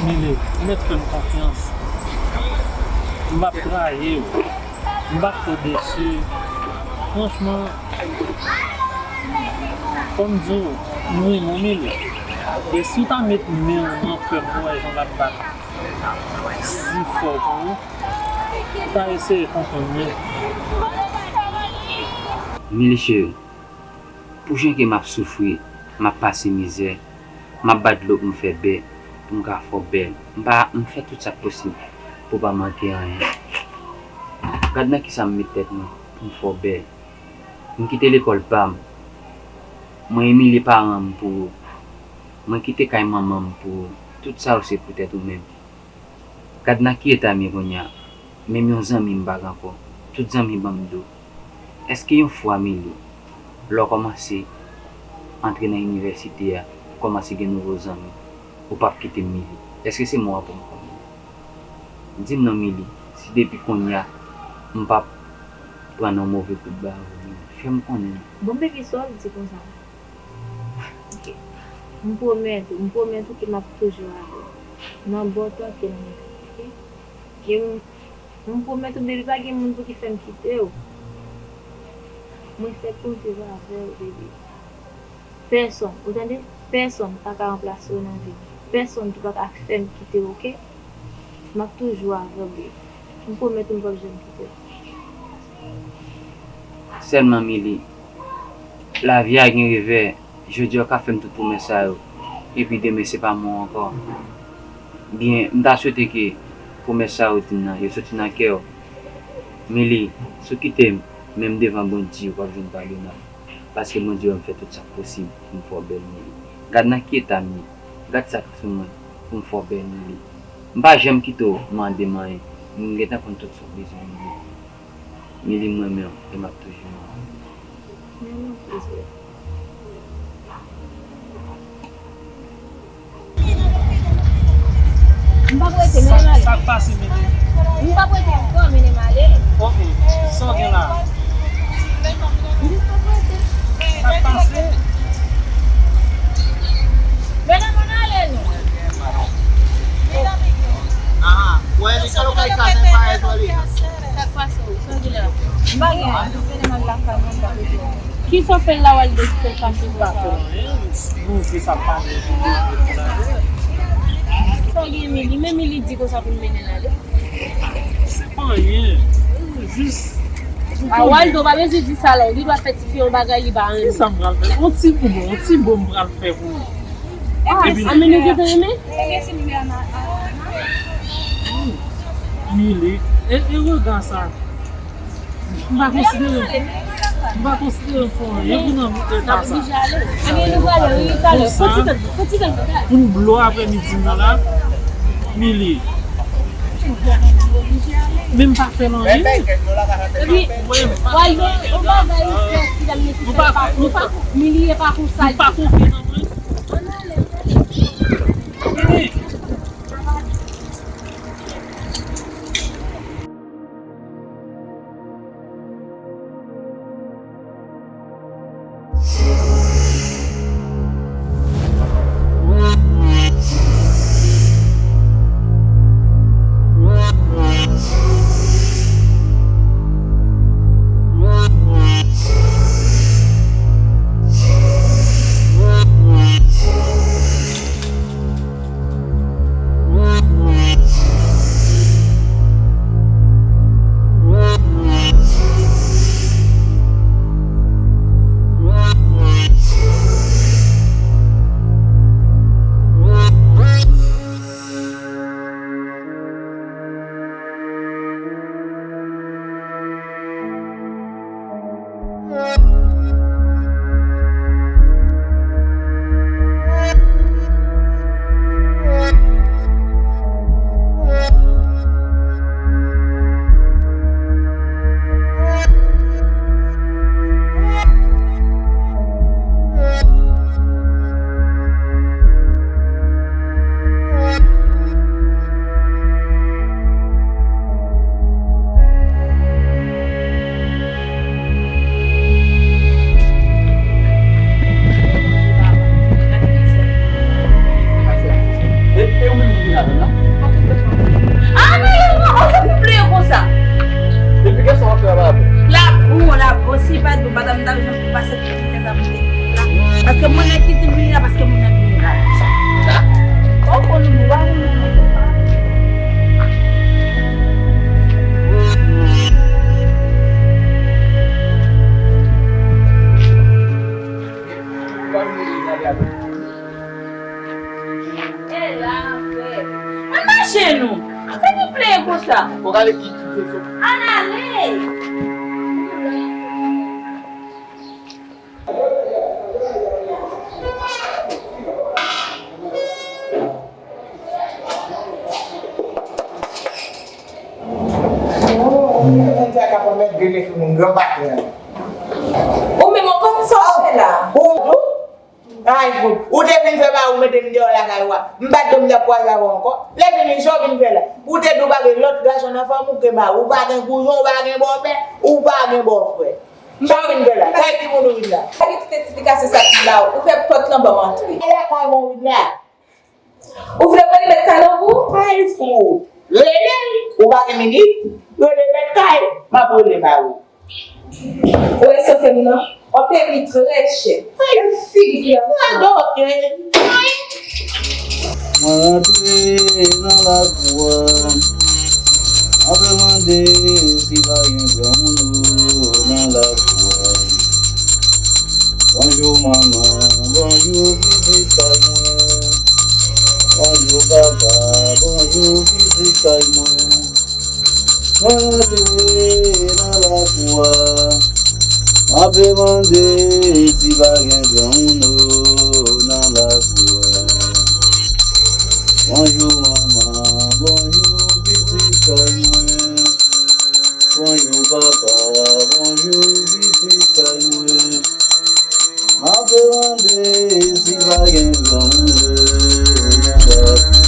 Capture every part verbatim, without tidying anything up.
Mili, ou mèt fè m konfyans. M p ap trayi w. M p ap fè w desi. Franchman, fò m di w, m renmen w, Mili. E si w ta met men w nan kè m pou w wè jan l ap bat si fò pou ou, ou ta eseye konprann mwen. Mili cheri, pou jan ke m ap soufri, m ap pase mizè, m ap bat dlo pou m fè bè, pou m ka fè w bèl. M pa, m fè tout sa k posib pou w pa manke anyen. Gad nan kisa m met tèt mwen pou m fè w bèl. M kite lekòl pa m. Mwen imilye paran m pou ou. Mwen kite kay manman m pou ou. Tout sa yo se poutèt ou menm. Gad nan ki eta m ye kounye a. Menm yon zanmi m pa gen ankò. Tout zanmi ban m do. Èske yon fwa, Mili, lè w kòmanse antre nan inivèsite a, ou kòmanse gen nouvo zanmi, ou p ap kite m, Mili? Èske se mò a pou m pran, Mili? Di m non, Mili, si depi kounye a, m p ap pran nan move kout ba avè w, Mili. Fè m konnen non. Bon, baby, sa w ap di konsa? Ok. M pwomèt ou, m pwomèt ou ke m ap toujou avè w. Nan bon tan ke nan move, ok? E m, m pwomèt ou, baby, pa gen moun pou ki fè m kite w. Mwen fèk pou m viv avè w, baby. Pèsonn, ou tande? Pèsonn pa ka ranplase w nan vi m. Pèsonn tou pa ka fè m kite w, ok? M ap toujou avè w, baby. M pwomèt ou m p ap janm kite w. Sèlman, Mili, lavi a gen revè. Jodi a w ka fè m tout pwomès sa yo, epi demen se pa mwen w ankò. Byen, m ta swete ke pwomès sa yo w di m nan, yo soti nan kè w. Mili, si w kite m, menm devan Bondye, w p ap jwenn padonaj. Paske Bondye wè m fè tout sa k posib pou m fè w bèl, Mili. Gad nan ki eta m ye. Gad sa k sou mwen pou m fè w bèl, Mili. M pa janm kite w mande m anyen. M gentan konn tout sa w bezwen, Mili. Mili, m renmen w e m ap toujou renmen w. Renmen w plis, bebe. M p ap rete, mennen m ale. Sa k pase, Mili? M p ap rete ankò, mennen m ale. Oh, oh. Sa w gen la? M jis p ap rete. Sa k pase? Mennen m ale, non. Aha. Wè, li kalo kay kazen pa e zoli. Sa k pase w? Sa w gen la? M pa gen anyen. Kisa w fè l la, w al de fè fache pou sa? Bon, se sa pale. Sa w gen, Mili? Men Mili di konsa pou l mennen l ale. Se pa anyen. Jis. A, Waldo, pa bezwen di sa la. Ou gen dwa fè tifi yon bagay, li pa renmen. Kisa m pral fè? On ti bonbon, on ti bon m pral fè pou ou. Ah, epi, a, men nou gentan renmen? Mili, e, e rega sa. M pa konsidere, m pa konsidere m fè anyen pou nan eta sa. Konsa, pou n blo aprèmidi nan la, Mili. Men m pa fè l anyen. Epi, Waldo, yon bagay ou fè, ti dam nan ki fè pa, nou pa, Mili, e pa konsa. Nou pa konfye nan mwen. Ann ale, ann ale. Mili. Fòk ale ki ti pezo. Ann ale! Moun sa ka pwomèt de lèfè moun gran patnè. Ou menm ou konn sa w fè la? Ou, ou, ay, fout. Ou te vin fè ba ou mete m deyò lakay ou a. M pa t janm t ap kwaze avè w ankò. Lè fini, sa w vin fè la? Ou te di w pa gen lòt gason nan fanmi w ke mari w. Ou pa gen kouzen, ou pa gen bòpè, ou pa gen bòfrè. Sa w vin fè la? Kay ki moun ou vin la? Pa gen tout esplikasyon sa ki la. Ou fè pòt lan ban m antre. E lakay mwen ou vin la? Ou vle mwen remèt kay lan pou ou? Ay fou! Rele l! Ou pa gen minit? Rele mèt kay, m ap rele ba ou. Ou wè sofe m nan? W ap peye li trè chè. Ay, figi fi a. Mwen rantre nan lakou a, m ap mande si pa gen granmoun nan lakou a. Bonjou manman, bonjou pitit kay mwen. Bonjou papa, bonjou pitit kay mwen. Mwen rantre nan lakou a, m ap mande si pa gen granmoun nan lakou a. Bonjou manman, bonjou pitit kay mwen. Bonjou papa, bonjou pitit kay mwen. M ap mande si pa gen granmoun nan lakou a.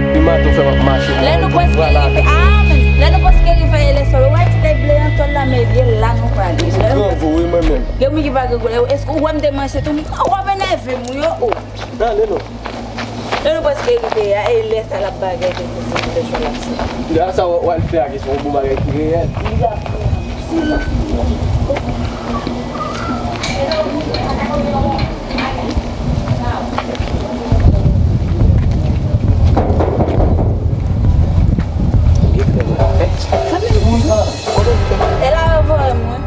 Li maten w fè m ap mache. Lè nou prèske rive, ah, men, lè nou prèske rive a Elèsòl, ou wè ti kay ble an tòl la, men e la nou prale. Granvo, wi, mwen menm. Gen moun ki pa gen koulè. Èske ou wè m te manchèt ou? Ou ap enève m, wi, o, o. Gade non. Lè nou prèske rive a, e lè sa l ap bagay, ke se, se lè sa l ap se. Lè sa w, w al fè a, ke se yon bon bagay ki reyèl. E la yo voye mwen.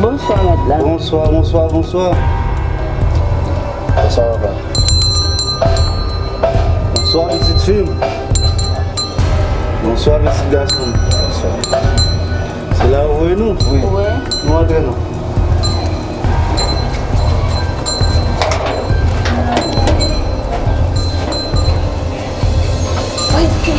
Bonswa, madam. Bonswa, bonswa, bonswa. Bonswa, papa. Bonswa, pitit fi m. Bonswa, pitit gason m. Bonswa. Se la yo voye nou? Wi. Wi. Nou antre non. Prese!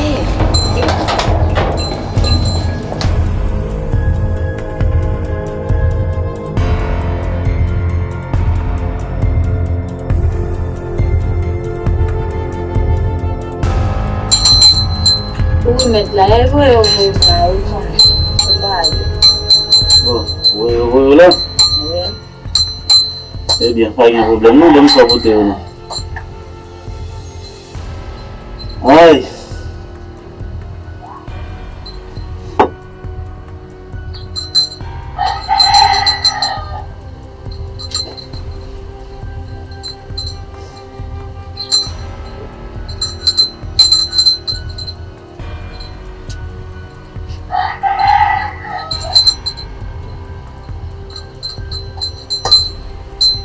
Ou remèt la, e voye yo voye m la, wi, mwen. Se pa yo. Bon, voye yo voye w la? Wi. Ebyen, pa gen pwoblèm non, ban m sa pote yo non. Ay!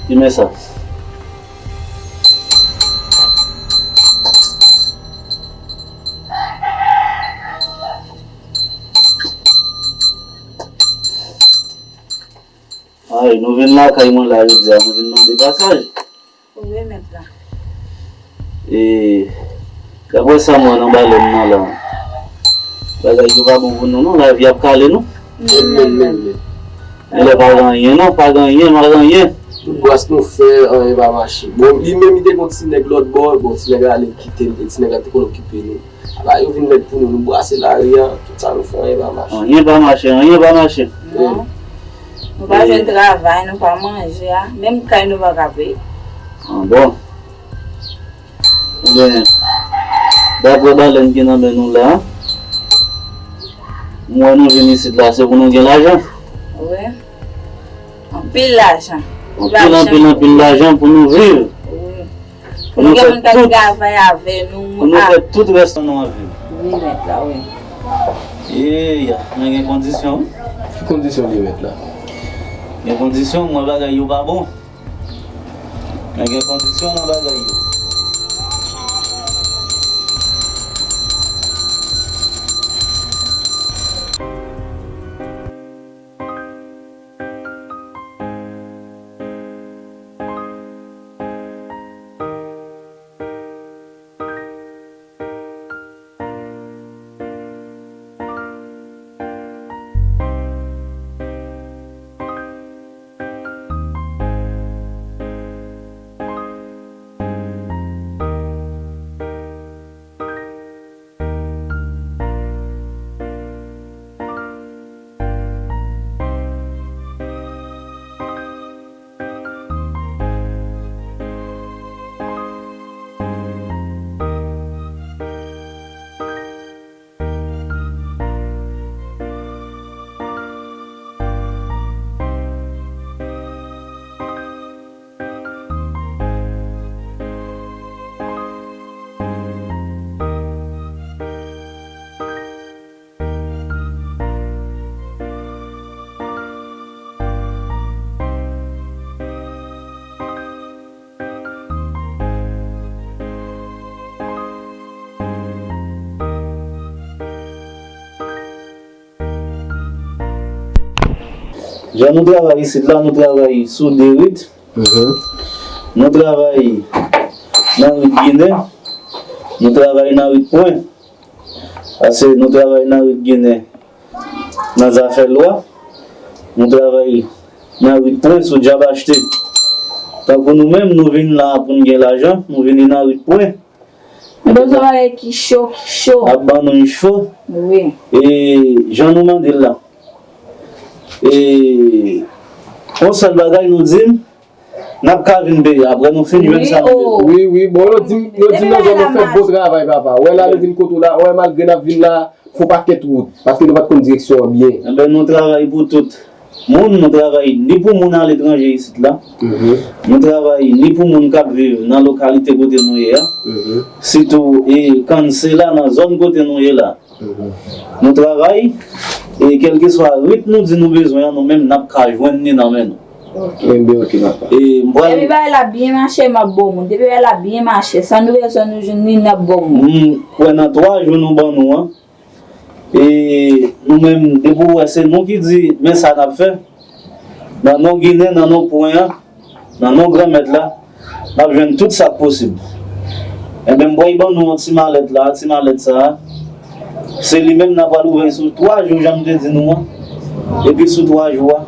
Ki mesaj? Ay, nou vin lakay mwen la jodi a, nou vin mande pasaj. Ou remèt la. E, daprè sa m wè nan balèn nan la, bagay yo pa bon pou nou non, lavi ap kale nou. Men, men, men, men. Genlè pa gen anyen non, pa gen anyen, pa gen anyen. Tout bras nou fè, anyen pa mache. Bon, li menm li te gon ti nèg lòt bò, bon, ti nèg la ale kite l, e ti nèg la te konn okipe nou. Ala yo vin mèt pou nou, nou brase lari a, tout sa nou fè, anyen pa mache. Anyen pa mache, anyen pa mache. Non. Nou pa jwenn travay, nou pa manje a, menm kay nou pa ka peye. An bon. Ebyen, daprè balèn ki nan men nou la, m wè nou vin isit la, se pou nou gen lajan. Wi. Anpil lajan. Anpil, anpil, anpil lajan pou nou viv. Wi. Pou nou gen moun k ap travay avè nou. Pou nou fè tout rès nan nou an viv. Wi, mèt la, wi. Eya, men gen kondisyon. Ki kondisyon gen, mèt la? Gen kondisyon, mwen bagay yo pa bon. Men gen kondisyon nan bagay yo. Jan nou travay isit la, nou travay sou de rit. Mhm. Nou travay nan rit Ginen, nou travay nan rit Pwen. Paske nou travay nan rit Ginen nan zafè lwa, nou travay nan rit Pwen sou djab achte. Tankou nou menm, nou vin la pou n gen lajan, nou vini nan rit Pwen. Nou bezwen bagay ki cho, ki cho. Ap ban nou cho. Wi. E jan nou mande l la. E yon sèl bagay nou di m, n ap ka vin peye apre nou fin jwenn sa nou bezwen. Wi, wi, bon, yo di m, yo di m nan zòn nou fè bon travay, papa. Wè la, nou vin kote w la, wè malgre n ap vin la, fè yon pakèt wout, paske nou pa t konn direksyon an byen. Enben, nou travay pou tout moun, nou travay ni pou moun aletranje isit la, mhm, nou travay ni pou moun k ap viv nan lokalite kote nou ye a, mhm, sitou e Kanse la, nan zòn kote nou ye la. Mhm. Nou travay, e kèlkeswa rit nou di nou bezwen an, nou menm n ap ka jwenn ni nan men nou. Enben, ok, papa. E m pral Depi bagay la byen mache, m ap bon moun. Depi bagay la byen mache, sa nou bezwen nou jwenn ni, n ap bon moun. M kwè nan twa jou nou ban nou an. E nou menm, depi w wè se nou ki di, men sa n ap fè. Nan non Ginen, nan non Pwen an, nan non Granmèt la, n ap jwenn tout sa k posib. Enben, m pral ban nou yon ti malèt la, ti malèt sa a. Se li menm n a pral ouvè sou twa jou, jan m te di nou an. Epi sou twa jou a,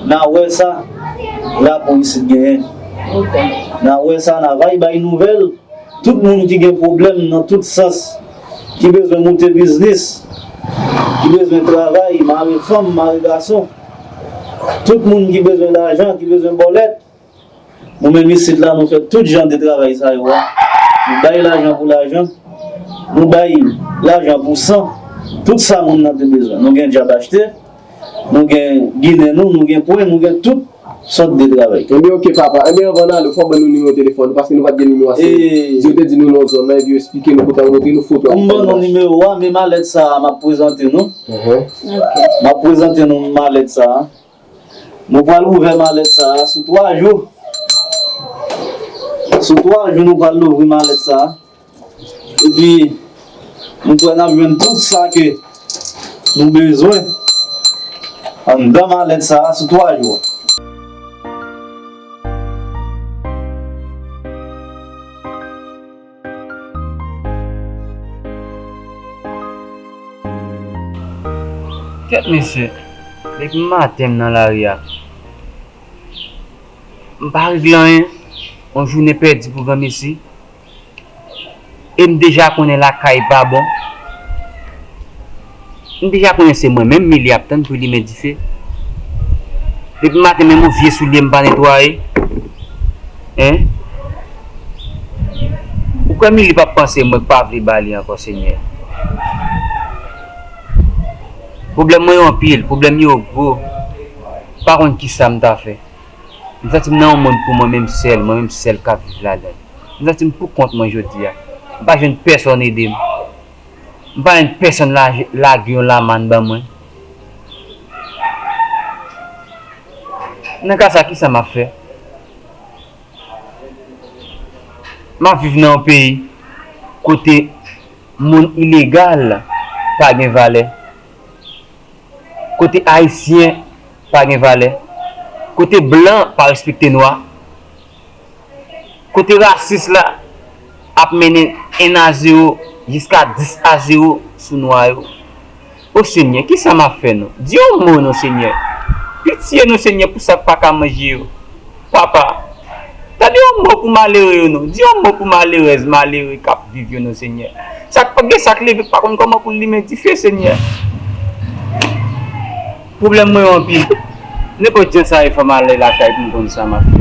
n a wè sa lapou isit genyen. N a wè sa, n a va bay nouvèl. Tout moun ki gen pwoblèm nan tout sans, ki bezwen moute biznis, ki bezwen travay, mare fanm, mare gason, tout moun ki bezwen lajan, ki bezwen bòlèt, nou menm isit la, nou fè tout jan de travay sa yo a. Nou bay lajan pou lajan, nou bay lajan pou san, tout sa moun nan te bezwen. Nou gen djab achte, nou gen ginen nou, nou gen pwen, nou gen tout sòt de travay. Enben, ok, papa. Enben, anvan n ale, fò w ban nou nimewo telefòn ou, paske nou pa t gen nimewo a, se di yo te di nou nan zòn nan, epi yo eksplike nou kote a, yo montre nou foto a. Pou m ban nou nimewo a, men malèt sa a, m ap prezante nou. Mhm. Ok. M ap prezante nou malèt sa a. Nou pral ouvè malèt sa a sou twa jou. Sou twa jou, nou pral louvri malèt sa a. Epi, nou kwè n ap jwenn tout sa ke nou bezwen anndan malèt sa a sou twa jou a. Kèt mesye, depi maten m nan lari a, m pa regle anyen, yon jounen pèdi pou granmesi. E m deja konnen lakay pa bon. M deja konnen se mwen menm Mili ap tann pou limen dife. Depi maten, menm yon vye soulye m pa netwaye. Hein? Ou kwè Mili p ap panse mwen k pa vle ba li ankò, Senyè? Pwoblèm mwen yo anpil, pwoblèm yo gwo. M pa konn kisa m ta fè. M santi m nan yon mond pou mwen menm sèl, mwen menm sèl k ap viv ladan l. M santi m pou kont mwen jodi a. M pa jwenn pèsonn ede m. M pa jwenn pèsonn la, lage yon lamann ban mwen. Nan ka sa, kisa m ap fè? M ap viv nan yon peyi kote moun ilegal pa gen valè, kote Ayisyen pa gen valè, kote blan pa respekte nwa, kote rasis la ap mennen en a zewo jiska dis a zewo sou nwa yo. O Senyè, kisa m ap fè non? Di yon mo non, Senyè. Pitye nou, Senyè, pou sa k pa ka manje yo. Papa, tande yon mo pou malere yo non. Di yon mo pou malerèz, malere k ap viv yo non, Senyè. Sa k pa gen, sa k leve k pa konn kòman pou l limen dife, Senyè. Pwoblèm mwen yo anpil. Nenpòt jan sa ye, fò m ale lakay pou m konn sa m ap fè.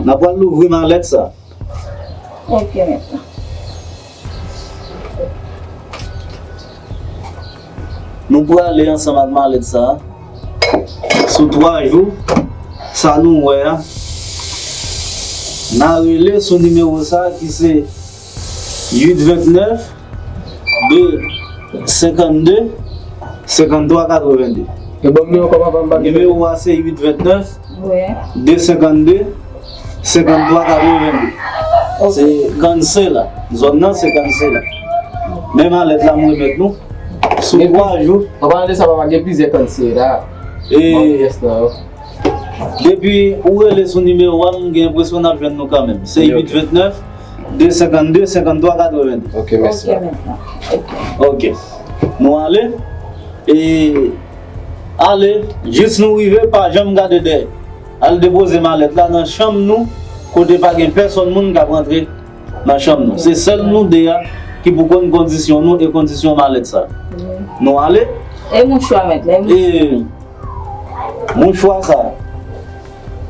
N a pral louvri malèt sa. Ok, mèt la. Nou prale ansanm ak malèt sa. Sou twa jou, sa nou wè a, n a rele sou nimewo sa ki se uit vennèf, de senkannde, senkanntwa katrevenndi. E ban m li ankò, papa, m pa gen. Nimewo a se uit vennèf, de senkannde, senkanntwa katrevenndi. Ok. Se Kansela. Zòn nan se Kansela. Men malèt la m remèt nou. Sou twa jou. An palan de sa, papa, gen plizyè Kansela. E depi ou rele sou nimewo a, m gen enpresyon n ap jwenn nou kanmenm. Se uit vennèf, de senkannde, senkanntwa katrevenndi. Ok, mèsi. Ok, mèt la. Ok. Ok. Nou ale. E ale, jis nou rive, pa janm gade dèyè. Al depoze malèt la nan chanm nou, kote pa gen pèsonn moun k ap rantre nan chanm nou. Se sèl nou de a ki pou konn kondisyon nou e kondisyon malèt sa. Nou ale. E mouchwa, mèt la, e mouchwa. E mouchwa sa,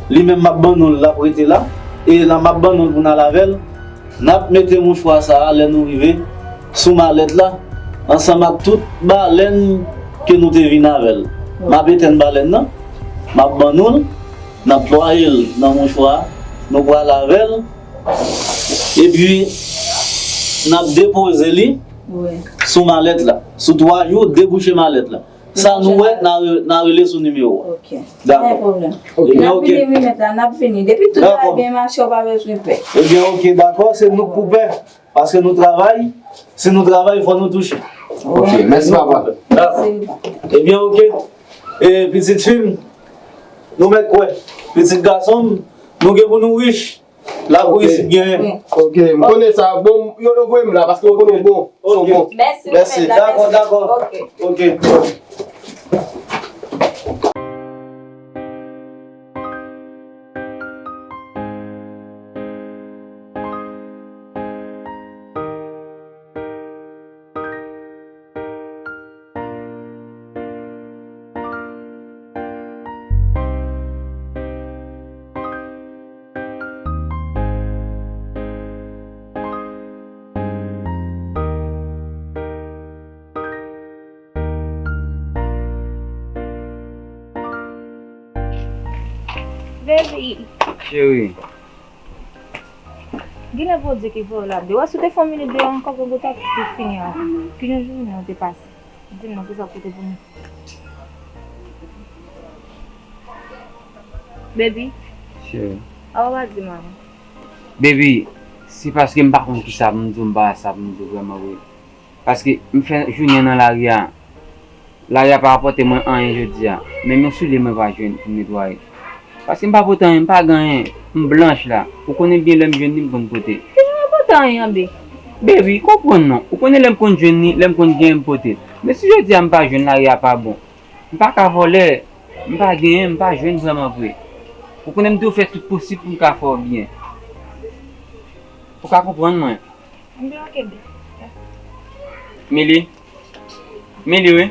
li menm m ap ban nou l, l ap rete la. E la m ap ban nou l pou n al avè l. N ap mete mouchwa sa a lè nou rive sou malèt la, ansanm ak tout balèn ke nou te vin avè l. M ap etenn balèn nan, m ap ban nou l, n ap plwaye l nan mouchwa a, nou pral avè l, epi n ap depoze li sou malèt la. Sou twa jou, debouche malèt la. Sa nou wè, n a re-, n a rele sou nimewo a. Ok. Dakò. Pa gen pwoblèm. Ok. Ebyen, n ap vini, wi, mèt la, n ap vini. Depi tout bagay byen mache, w pa bezwen pè. Ebyen, ok, dakò, se nou k pou pè. Paske nou travay, si nou travay, fò nou touche. Ok, mèsi, papa. Dakò. Mèsi, papa. Ebyen, ok. E pitit fi m, nou mèt kwè. Pitit gason m, nou gen pou nou rich. Labou isit genyen. Ok, m konnen sa. Bon, yo, yo voye m la paske yo konnen bon. Ok. Mèsi, mèsi. Dakò, dakò. Ok. Baby. Cheri. Genlè Bondye ki voye w la deyò. Wè, si w te fè yon minit deyò ankò, Bondye t ap fini avè w. Ki jan jounen w te pase? Di m non, kisa w pote pou nou? Baby. Cheri. Awa w pa di m ankò. Baby, se paske m pa konn kisa pou m di w, m pa sa pou m di w vrèman vre. Paske m fè jounen nan lari a. Lari a pa apòte mwen anyen jodi a. Menm yon soulye mwen pa jwenn pou m netwaye. Paske m pa pote anyen, m pa gen anyen. M blanch la. Ou konnen byen lè m jwenn li, m konn pote. Kijan w pa pote tan anbe. Baby, konprann non. Ou konnen lè m konn jwenn li, lè m konn genyen m pote l. Men si jodi a m pa jwenn, lari a pa bon. M pa ka vòlè, m pa genyen, m pa jwenn vrèman vre. Ou konnen m toujou fè tout posib pou m ka fè w byen. Ou ka konprann mwen. Anbe, ok, baby. Mili. Mili, wi.